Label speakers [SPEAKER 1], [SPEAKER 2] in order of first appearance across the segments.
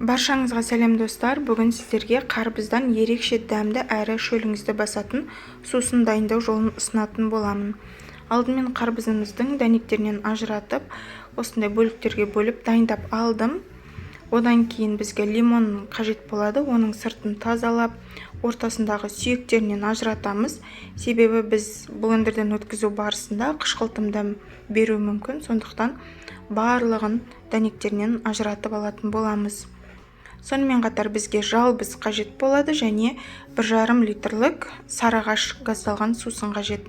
[SPEAKER 1] Баршаңызға сәлем, достар! Бүгін сіздерге қарбыздан ерекше дәмді әрі шөліңізді басатын сусын дайындау жолын ұсынатын боламын. Алдымен қарбызымыздың дәнектерінен ажыратып, осындай бөліктерге бөліп дайындап алдым. Одан кейін бізге лимон қажет болады. Оның сыртын тазалап, ортасындағы сүйектерінен ажыратамыз. Себебі біз блендерден өткізу барысында қышқыл дәм беруі мүмкін, сондықтан барлығын дәнектерінен ажыратып алатын боламыз. Сонымен қатар бізге жалбыз қажет болады және 1,5 литрлік сарыағаш газдалған сусын қажет.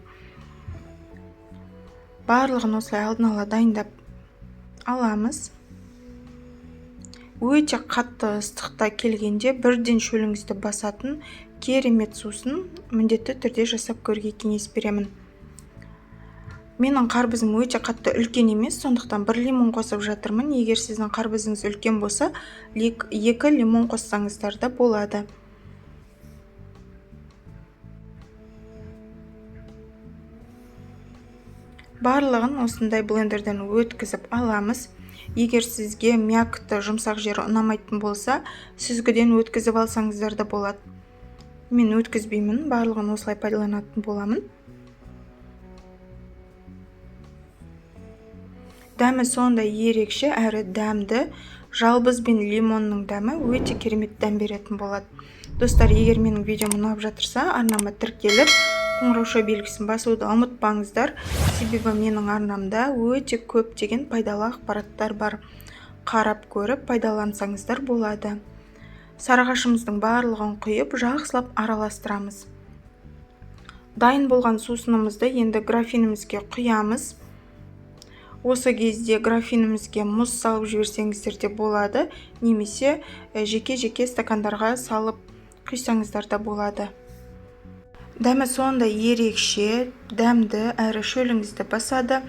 [SPEAKER 1] Барлығын осылай алдын ала дайындап аламыз. Өте қатты ыстықта келгенде бірден шөліңізді басатын керемет сусын міндетті түрде жасап көруге кеңес беремін. Менің қарбызым өте қатты үлкен емес, сондықтан бір лимон қосып жатырмын. Егер сіздің қарбызыңыз үлкен болса, 2 лимон қоссаңыздар да болады. Барлығын осындай блендерден өткізіп аламыз. Егер сізге мякоты, жұмсақ жері ұнамайтын болса, сүзгіден өткізіп алсаңыздар да болады. Мен өткізбеймін, барлығын осылай пайдаланатын боламын. Дәмі сондай ерекше әрі дәмді. Жалбыз бен лимонның дәмі өте керемет дәм беретін болады. Достар, егер менің видеом ұнап жатырса, арнама тіркеліп, қоңырауша белгісін басуды ұмытпаңыздар. Себебі менің арнамда өте көптеген пайдалы ақпараттар бар. Қарап көріп пайдалансаңыздар болады. Сарыағашымыздың барлығын құйып, жақсылап араластырамыз. Дайын болған сусынымызды енді графинімізге құямыз. Осы кезде графинімізге мұз салып жіберсеңіздер де болады, немесе жеке-жеке стакандарға салып құйсаңыздар да болады. Дәмі сондай ерекше, дәмді әрі шөліңізді басады.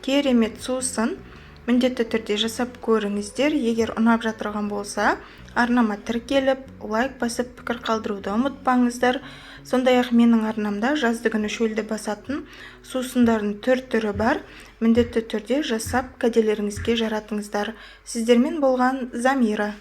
[SPEAKER 1] Керемет сусын міндетті түрде жасап көріңіздер. Егер ұнап жатырған болса, арнама тіркеліп, лайк басып, пікір қалдыруды ұмытпаңыздар. Сондай-ақ менің арнамда жазды күні шөлді басатын сусындардың түр-түрі бар. Міндетті түрде жасап кәделеріңізге жаратыңыздар. Сіздермен болған Замира.